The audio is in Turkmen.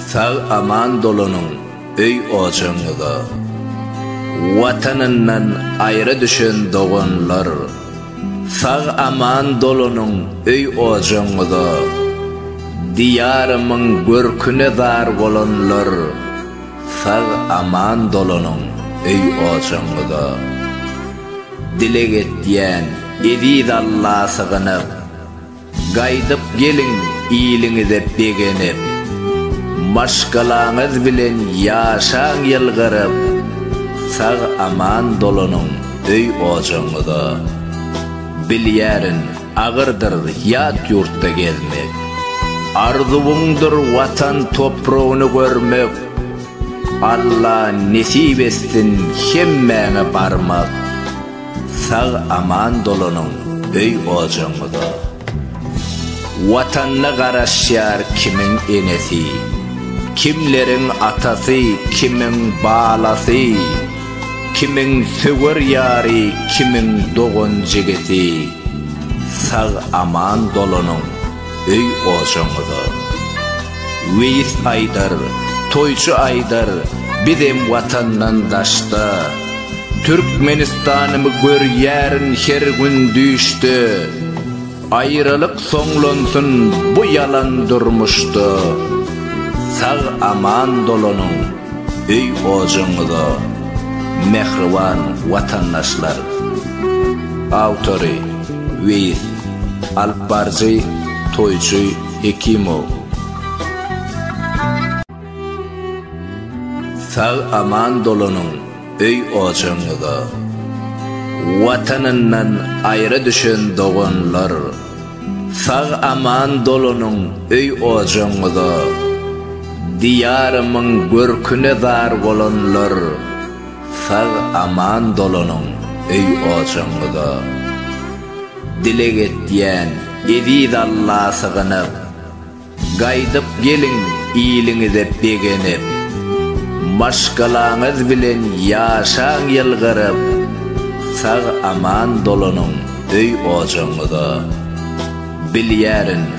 Sag-aman dolanyň öý-ojagyňyza. Watanyndan aýra düşen doganlar, Sag-aman dolanyň öý-ojagyňyza. Diýarymyň görküne zar bolanlar, Sag-aman dolanyň öý-ojagyňyza. Dileg etýän eziz Alla sygynyp, Gaýdyp geliň iliňize begenip, Maşgalaňyz bilen ýaşaň ýylgyryp, Sag-aman dolanyň öý-ojagyňyza. Bilýärin, agyrdyr ýat ýurtda gezmek, Arzuwyňdyr Watan topragyny görmek, Alla nesip etsin hemmäňe barmak. Sag-aman dolanyň öý-ojagyňyza. Watanyna garaşýar kimiň enesi, Kimleriň atasy, kimiň balasy, Kimiň söwer ýary, kimiň dogan-jigisi. Sag-aman dolanyň öý-ojagyňyza. Weýis aýdar, toýçy aýdar, bizem Watandan daşda. Türkmenistanymy görýärin her gün düýşde, Aýralyk soňlansyn bu ýalan durmuşda, Sag-aman dolanyň öý-ojagyňyza, mähriban watandaşlar! Awtory, Weýis. Alypbaryjy, Toýçy Hekimow. Sag-aman dolanyň öý-ojagyňyza. Watanyndan aýra düşen doganlar, Sag-aman dolanyň öý-ojagyňyza. Diýarymyň görküne zar bolanlar, Sag-aman dolanyň öý-ojagyňyza. Dileg etýän eziz Alla sygynyp, Gaýdyp geliň iliňize begenip, Maşgalaňyz bilen ýaşaň ýylgyryp, Sag-aman dolanyň öý-ojagyňyza. Bilýärin.